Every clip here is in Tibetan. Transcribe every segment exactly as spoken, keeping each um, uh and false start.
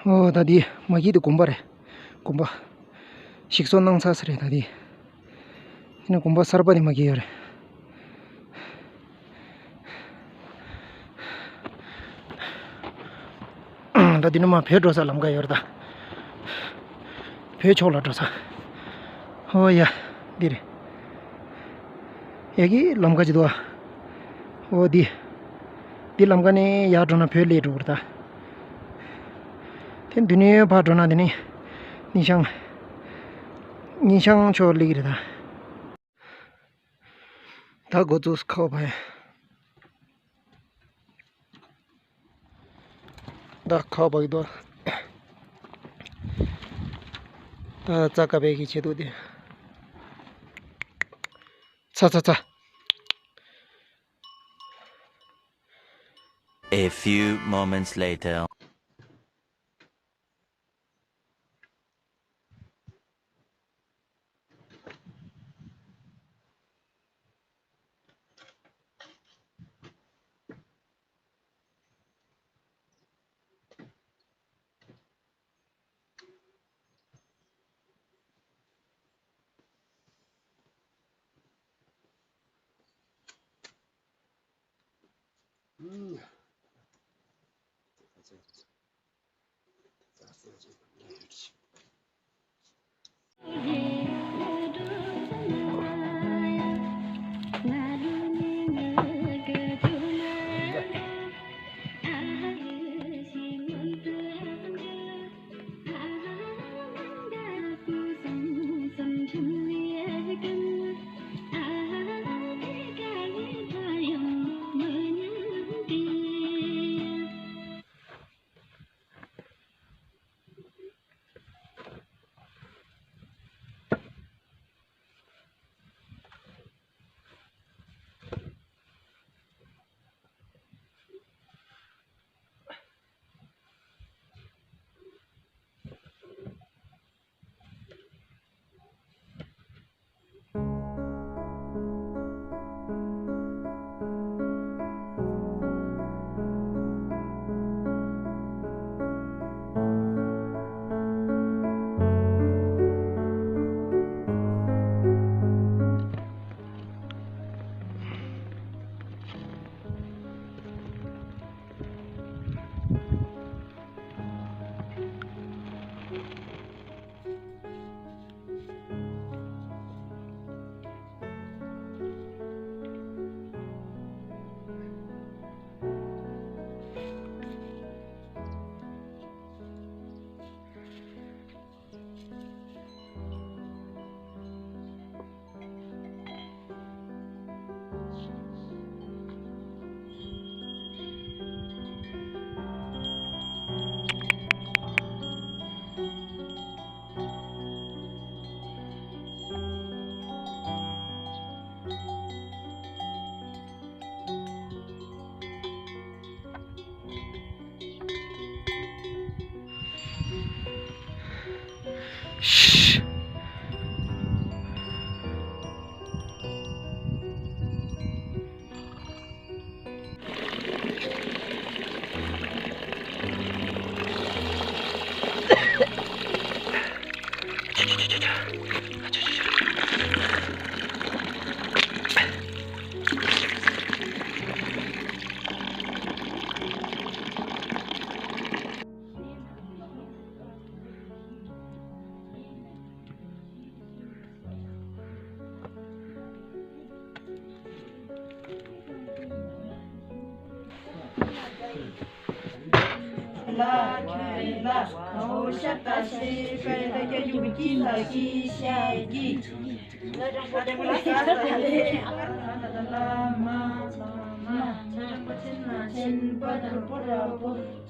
ཨོ་ད་འདི་མ་གི་དེ་དགོན་པ་རེད། དགོན་པ། ཞིག་གསོ་གནང་ཚར་ས་རེད་ད་འདི། དེ་ནས་དགོན་པ་གསར་པ་དེ་མ་གི་ཡོད་རེད། ད་འདི་ནས་མར་བོད་འགྲོ་ས་ལམ་ཁ་ཡོད་རེད་ད། བོད་ཕྱོགས་ལ་འགྲོ་ས། ཨོ་ཡ། འདི་རེད། ཡ་གི་ལམ་ཁ་ཅིག་འདུག་ཨ། ཨོ་འདི། འདི་ལམ་ཁ་ནས་ཡར་འགྲོ་ན་བོད་སླེབས་འགྲོ་གི་རེད་ད། དེ་འདི་ནས་ཕར་འགྲོ་ན་དེ་ནས་ཉིན་ཤང་། ཉིན་ཤང་ཕྱོགས་སླེབས་ཀྱི་རེད་ད། ད་འགོ་བཙུགས་ཁ་བ་བབས་ཡ། ད་ཁ་བ་བབས་ཀྱི་འདུག་ད་རྩྭ་ཁ་བབས་ཀྱི་ཆེད་དུ་དེ། ཚ་ཚ་ཚ། A few moments later.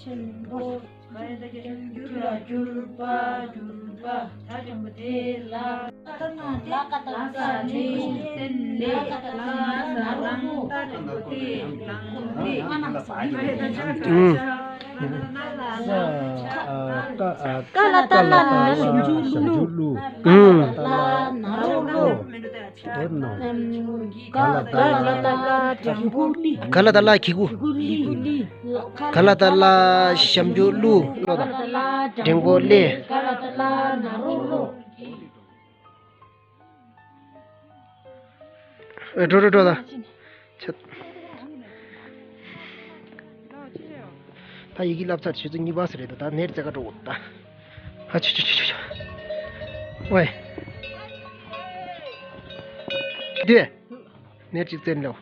ཆེན་པོ། འགྱུར་ལ་འགྱུར་པ་འགྱུར་པ། ད་དྲང་པོ་དེ་ལ། ལ་ཀ་ཏ་ལ་ས་ནི་སེན་ལེ། ལ་ལ་ས་ལང་། ད་དྲང་པོ་དེ་ལང་ལེ། ཨང་། ཀ་ལ་བཏགས་ཀླ་ན་རོ་བླུག། ཨུམ། ཀ་ལ་བཏགས་ཀླ་ན་རོ་བླུག། ཨོ་ནོ། ཀ་ལ་བཏགས་ཀླ་གྱི་གུ། ཀ་ལ་བཏགས་ཀླ་ཞབས་ཀྱུ་ཀླུ། ཀ་ལ་བཏགས་ཀླ་འགྲེང་བུ་ཀླུ། ཀླུ་དང་འགྲེང་བུ་ཀླུ། ཀ་ལ་བཏགས་ཀླ་ན་རོ་བླུག། ཨེ་འགྲོ་འགྲོ་འགྲོ་ད། ཆ། ད་ཡི་གེ་བསླབ་ཚར། ཆུ་ཚོད་གཉིས་པ་ཟེར་རེད་ད། ད་ནེར་རྩེ་ཀ་འགྲོ་དགོས་ད། ཨ་ཆུ་ཆུ་ཆུ་ཆུ་ཆུ། ཝེ། དེ། ནེར་གཅིག་བཙན་ལོ།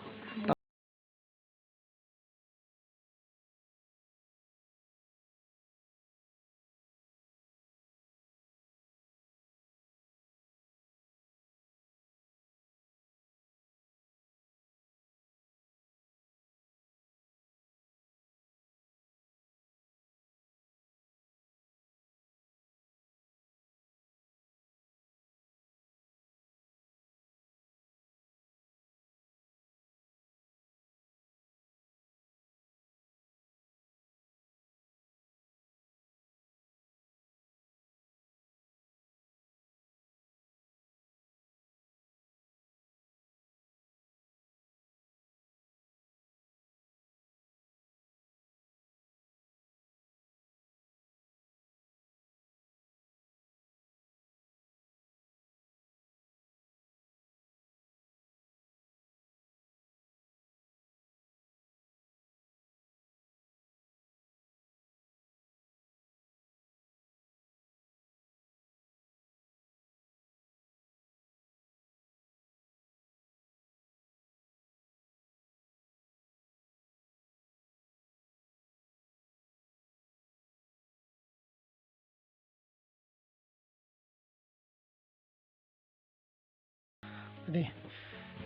དེ།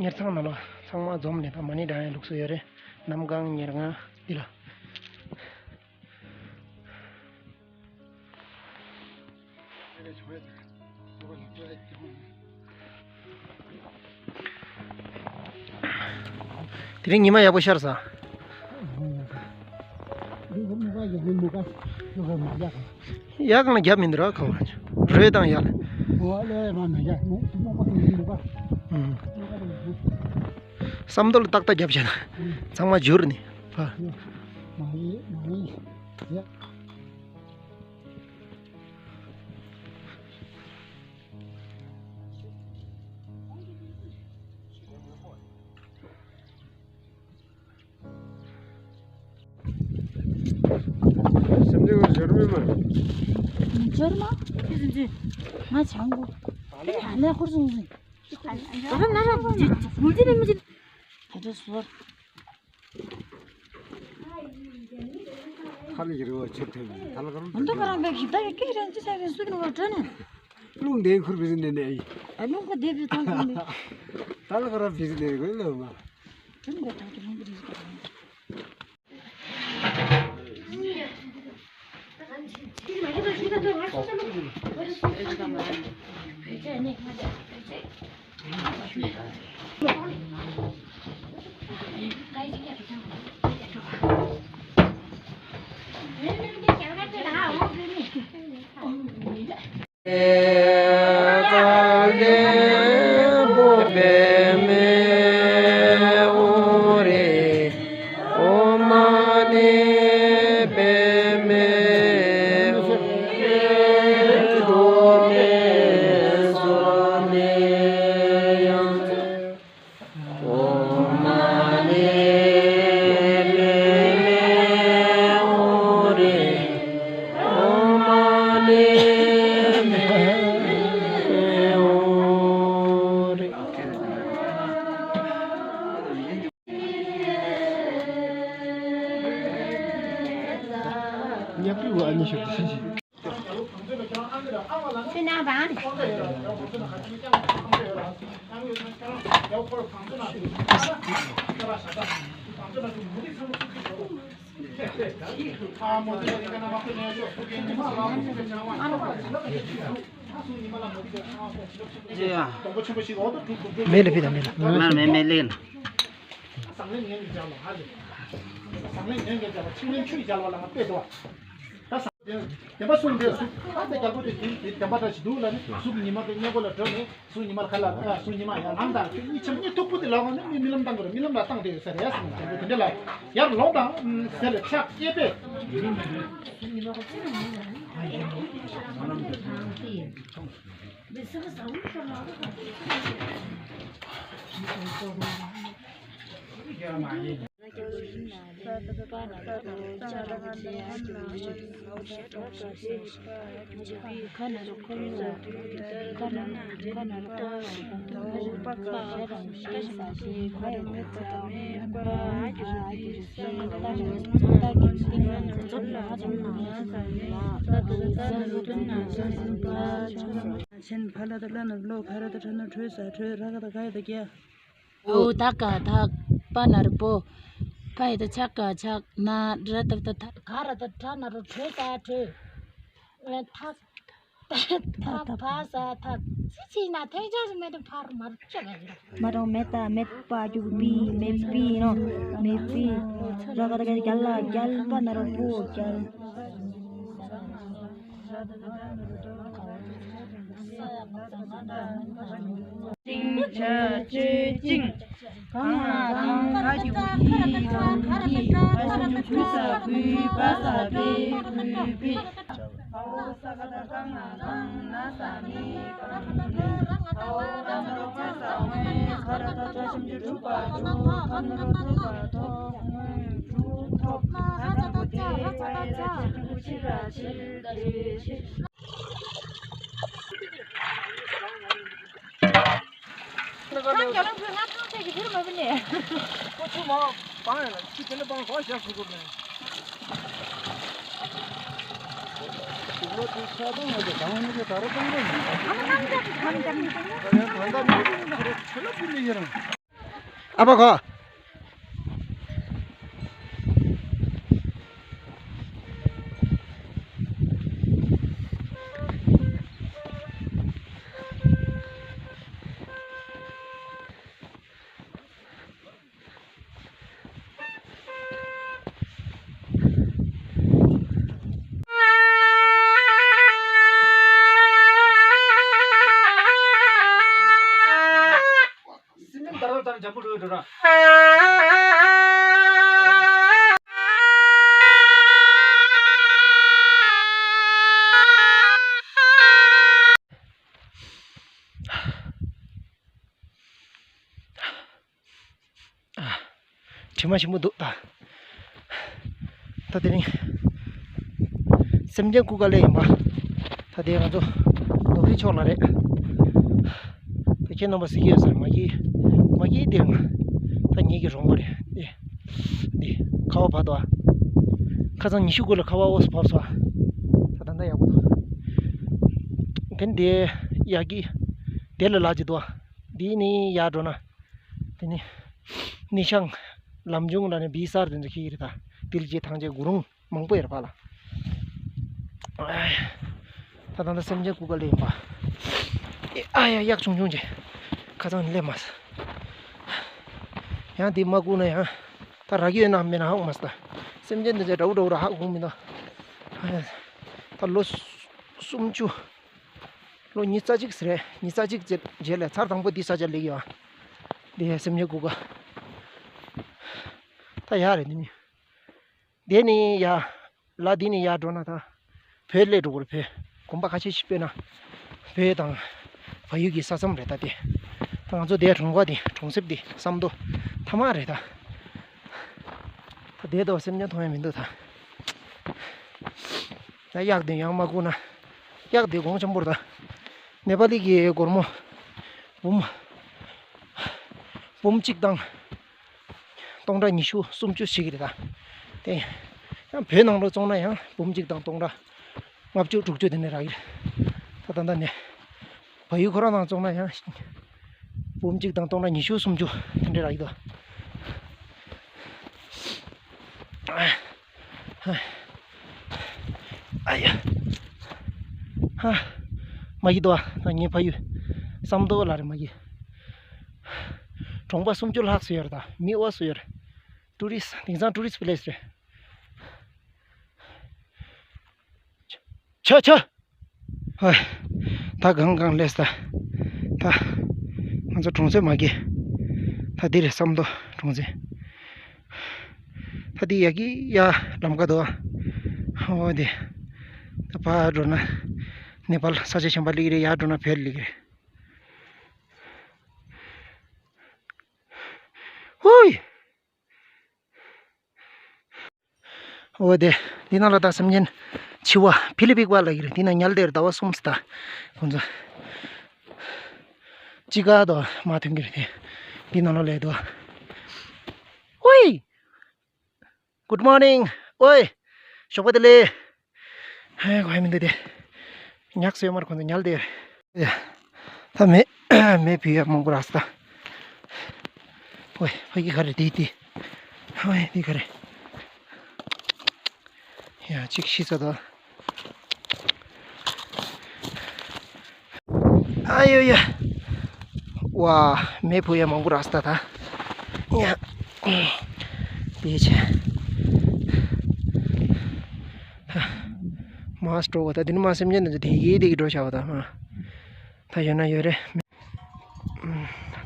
ཉེར་ཚང་ནང་ལ་ཚང་མ་འཛོམས་ནས་ད་མ་ཎི་བགྲང་ཡའི་ལུགས་སྲོལ་ཡོད་རེད། གནམ་གང་ཉེར་ལྔ་འདི་ལ། དེ་རིང་ཉི་མ་ཡག་པོ་ཤར་ས། ཡག་གང་ལ་རྒྱབ་མི་འདུག་ར་ཁོ། རོས་དང་ཡག་ལ། བསམ་དོན་ལ་ཏག་ཏག་རྒྱབ་བྱས་ན། ཚང་མ་འགྱུར་ནས། ཕ། སེམས་ཅན་ཁོ་འབྱོར་མེད་མ། འབྱོར་མ། ཁྱེད་སེམས་ཅན། ང་བྱང་གོ། ཨ་ལས་ཁོར་སོང་ཟིན། ད་ལྟ་ན་ར་མུ་ཇི་ནས་མུ་ཇི། ད་ལྟ་སོར། ཧ་ལས་ཀྱི་རེ་བ་ཆེ་ཐོན་མི་ད་ལ་ག་རང་ཨ་མདོ་ཁ་རང་བེབ་ཞིག་ད་ཡི་ཀེ་རེན་ཅི་ས་རེན་སུ་ནུ་བ་དྲན་ནས། རླུང་ལྡན་ཁུར་བི་ཟི་ནས་ནས་ཡིན། ཨ་རླུང་ཁ་བདེ་བི་ཐང་ཐང་ནས། ད་ལ་ག་རང་བི་ཟི་ནས་གོས་ལོ་མ། དྲན་གོ་ཐང་གི་རླུང་གི་རིགས་ཀ་རང་། ཉག་པི་བ་ཨ་ནི་ཤོག་ཏུ་ཕྱིན་ཤིག་མེ་ལ་ཕི་ད་མེ་ལ། མ་མེ་མེ་ལེན། ཟངས་ལེན་ཉན་གྱི་རྒྱལ་བ་ཆིག་ལེན་ཆུ་ཡི་རྒྱལ་བ་ལ་ང་དཔེ་འདུག་བ། ད་ཟངས་བདེན་པ་གསུངས་ཏེ་གཟུགས་ཨ་ད་རྒྱལ་པོ་དེ་དེ་དེ་བདེན་པ་འདྲ་ཞིག་འདུག་ལ་ནི་གཟུགས་ཉི་མ་གི་སྔས་མགོ་ལ་བྲོས་ནས་གཟུགས་ཉི་མ་ལ་ཁ་ལ་ཨ་གཟུགས་ཉི་མ་ཡང་ནང་དང་གཉིད་ཆེམ་གཉིད་མཐུག་པོ་དེ་ལ་བ་ནི་མི་རྨི་ལམ་བཏང་དགོས་རེད། རྨི་ལམ་ལ་བཏང་དེ་ཡོད་ས་རེད་ཟེར་ནས་རྒྱལ་པོ་དེ་འདྲ་ལ་ཡར་ལོངས་དང་ཟེར་ལ་ཕྱག་གཡས་པས། ཆེན་ཕ་ལ་དང་བླ་ན་བློ་ཁ་ར་དང་ཁྲ་ན་ཁྲོས་ས་ཁྲོས་ར་ག་དང་ག་ཡ་དང་རྒྱ། འོ་ད་ག་ད་པ་ན་རུ་པོ། ཕ་ཡི་ད་ཆ་ག་ཆག་ན་ར་ད་ད་ད་ག་ར་ད་ད་ན་རུ་ཁྲོས་ས་ཁྲོས། ཐག་ཐག་ཕ་ས་ཐག་ཚི་ཚི་ན་ཐེ་ཅག་སི་མེ་ཏུ་ཕར་མར་ཅག་ག་ཡིན། མ་རང་མེ་ཏ་མེ་པ་ཅུ་པི་མེ་པི་ནོ་མེ་པི། ར་ག་ད་ག་རྒྱ་ལ་རྒྱལ་པ་ན་རུ་པོ་རྒྱལ། ཅིང་ཆ་ཅེ་ཅིང་། གང་ལ་གང་ག་གི་བུ་ཡི་གང་གི་ག་ཤ་ཅུ་གུ་ས་གུའི་པ་ས་པའི་གུའི་པི། ཨའོ་ས་ག་ད་གང་ལ་གང་ན་ས་མི་གང་ནི། ཨའོ་ད་ན་རོ་ཀ་ས་ངོས་ཁ་ར་ད་ཏྲ་ཞིམ་ཅུ་གྲུ་པ་གྲུ་ཁ་ན་རོ་གྲུ་པ་ཐོ་ངོས་གྲུ་ཐོ་ཁ་ད་གོ་དེ་པ་ཡ་ད་ཅི་ཅུ་གུ་ཅི་ར་ཅི་དེ་ཅི། ཁྱོད་རང་ཚོའི་ང་ཐང་ཆད་ཀྱི་བུར་མ་བུ་ནས། ཁོ་ཚོ་མ་པང་ཡོད་ལ་ཁྱི་དེ་འདྲ་པང་གོ་ཞག་ཁུ་ཁུར་ནས། ཁྱི་ལོ་དེ་ཤ་དང་ང་ཚོ་གང་ནས་ཀྱི་ད་ར་གཏོང་རོགས་ནས། ཨ་མ་ནང་ཆ་གི་གང་ཀྱང་མི་གཏོང་ན། ད་ཡང་ད་ལྟ་ནས་ཁོ་རེ་ཆུ་ལ་བུ་ནས་ཡོད་རང་། ཨ་ཕ་ཁོ། སེམས་ཅན་དར་བ་དང་འཇམ་པོ་འགྲོ་འགྲོ་ར། དྲི་མ་ཞིམ་པོ་འདུག་ད། ད་དེ་རིང་སེམས་ཅན་སྐུ་དཀའ་ལས་ཡིན་པ། ད་དེ་ང་ཚོ་ནོར་བུའི་ཕྱོགས་ལ་རེད། ད་ཁྱེད་རྣམ་པ་གཟིགས་ཀྱི་ཡོད་ས་རེད། མ་གི་མ་གི་དེ་རིང་ད་ངེད་ཀྱི་རོང་པ་རེད་དེ། འདི་ཁ་བ་བབས་འདུག་ཁ་སང་ཉི་ཤུ་དགུ་ལ་ཁ་བ་འོ་སུ་བབས་སོང་། ད་ད་ལྟ་ཡག་པོ་འདུག་དེ་འདི་ཡག་གི་དེ་ལ་ལག་ཅིག་འདུག་འདི་ནི་ཡར་འགྲོ་ན། དེ་ནི་ནི་ཤང་ལམ་ཆུང་ལ་ནི་བི་སར་དེ་ཚོ་ཁྱེར་གྱི་རེད་ད། དིལ་ཅི་ཐང་ཅི་གུ་རུང་མང་པོ་ཡོད་རེད་པ་ལ། ད་ད་ད་སེམས་ཅན་སྐུ་དཀའ་ལས་ཡིན་པ། ཨེ་ཨ་ཡ་གཡག་ཆུང་ཆུང་ཅིག་ཁ་སང་ནས་སླེབས་མ་སོང་། ཡང་འདི་མ་བཀུག་ན་ཡང་ད་རག་གི་ཡོད་ན་མེད་ན་ཧ་གོ་མ་སོང་ད། སེམས་ཅན་འདི་ཚོ་འདྲ་བོ་འདྲ་བོ་ར་ཧ་གོ་མི་འདུག་ད་ལོ་སུམ་ཅུ། ལོ་ཉི་ཤུ་རྩ་གཅིག་ཟེར་རེད། ཉི་ཤུ་རྩ་གཅིག་ཙམ་རྗེས་ལ་ཚར་དང་པོ་འདི་ས་ཆ་སླེབས་ཡོད། འདི་སེམས་ཅན་སྐུ་དཀའ། ད་ཡག་རེད་འདི་མི། འདི་ནི་ཡ། ལ་འདི་ནི་ཡར་འགྲོ་ན་ད། བོད་སླེབས་འགྲོ་གི་རེད་བོད། གོམ་པ་ཁ་ཤས་ཤིག་སྤོས་ན། བོད་དང་། བལ་ཡུལ་གྱི་ས་མཚམས་རེད་ད་དེ། ད་ང་ཚོ་འདིར་གྲོང་པ་འདི་གྲོང་གསེབ་འདི་བསམ་མདོ། ཐ་མག་རེད་ད། ད་འདིར་ད་སེམས་ཅན་མཐོང་ཡ་མི་འདུག་ད། ད་གཡག་འདི་ཡང་མ་བཀུག་ན། གཡག་འདི་གོང་ཆེན་པོ་རེད་ད། ནེ་པ་ལི་གི་སྒོར་མོ། འབུམ། འབུམ་གཅིག་དང་། སྟོང་ཕྲག་ཉི་ཤུ་སུམ་ཅུ་ཞིག་རེད་ད། དེ། ཡང་བོད་ནང་ལ་བཙོང་ན་ཡང་འབུམ་གཅིག་དང་སྟོང་ཕྲག་ལྔ་བཅུ་དྲུག་ཅུ་དེ་འདྲ་རག་གི་རེད། ད་ད་ལྟ་ནས། བལ་ཡུལ་ཁོ་རང་ནང་བཙོང་ན་ཡང་འབུམ་གཅིག་དང་སྟོང་ཕྲག་ཉི་ཤུ་སུམ་ཅུ་དེ་འདྲ་རག་གི་འདུག་ཨ་ཡ། ཧ། མ་གི་འདུག་ཨ། ད་ངའི་ཕ་ཡུལ་བསམ་མདོ་ལ་རེད་མ་གི། གྲོང་པ་སུམ་ཅུ་ལྷག་ཙམ་ཡོད་རེད་ད། མི་འོ་སུ་ཡོད་རེད། ཊུ་རི་སི་ཊི། དེང་སང་ཊུ་རི་སི་ཊི་པི་ལེ་སི་རེད། ཆ་ཆ། ཧོꯏ། ད་གང་གང་ལས་ད། ད། ང་ཚོ་གྲོང་ཚོ་མ་གི། ད་འདི་རེད་བསམ་དོ་གྲོང་ཚོ། ད་འདི་ཡ་གི་ཡ་ལམ་ཀ་དོ། ཨོ་དེ། ད་ཕར་འགྲོ་ན། ནེ་པཱལ་ས་ཆ་གཞན་པ་སླེབས་ཀྱི་རེད། ཡར་འགྲོ་ན་བོད་སླེབས་ཀྱི་རེད། ཧོའི། འོ་དེ། འདི་ནང་ལ་ད་སེམས་ཅན་འཆི་བ་ཕི་ལི་པིག་པ་ལ་ཡིན་རེད། འདི་ན་ཉལ་བསྡད་རེད། ཟླ་བ་གསུམ་ཙམ་ད། ཁོང་ཚོ། ཅི་ག་དོ་མ་ཐོན་གྱི་རེད་དེ། འདི་ནང་ལ་ལས་དོ། ཨོའི། Good morning. ཨོའི། ཞོགས་པ་བདེ་ལེགས། ཧེ་གོ་ཧེ་མི་འདུག་དེ། ཉག་སོས་མར་ཁོང་ཚོ་ཉལ་བསྡད་རེད། ཡ། ད་མེ། མེ་ཕུ་ཡ་མང་པོ་རག་སོང་ད། ཨོའི་ཕ་གི་ག་རེ་དེ་དེ། ཨོའི་དེ་ག་རེ། ཡ་གཅིག་ཤི་ས་ད། ཨ་ཡོ་ཡ། ཝ། མེ་ཕུ་ཡ་མང་པོ་རག་སོང་ད་ད། ཡ། དེ་ཆེ། མ་སྤྲོ་བ་ད་དེ་ནི་མ་སེམས་ཅན་དེ་ཚོ་དེ་གི་དེ་གི་འགྲོ་བྱ་བ་ད་མ། ད་ཡོད་ན་ཡོད་རེད།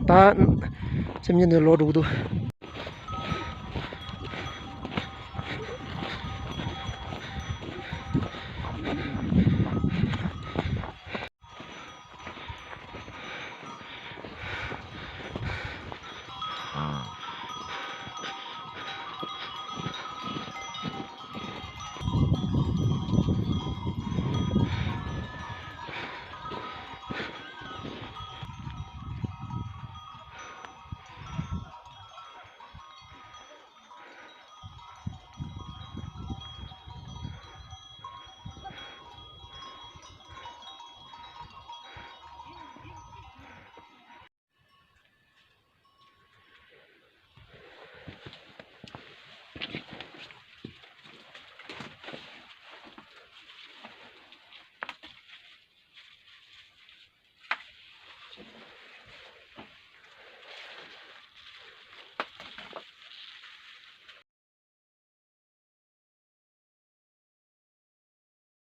ད་སེམས་ཅན་དེ་ལོག་འགྲོ་གི་འདུག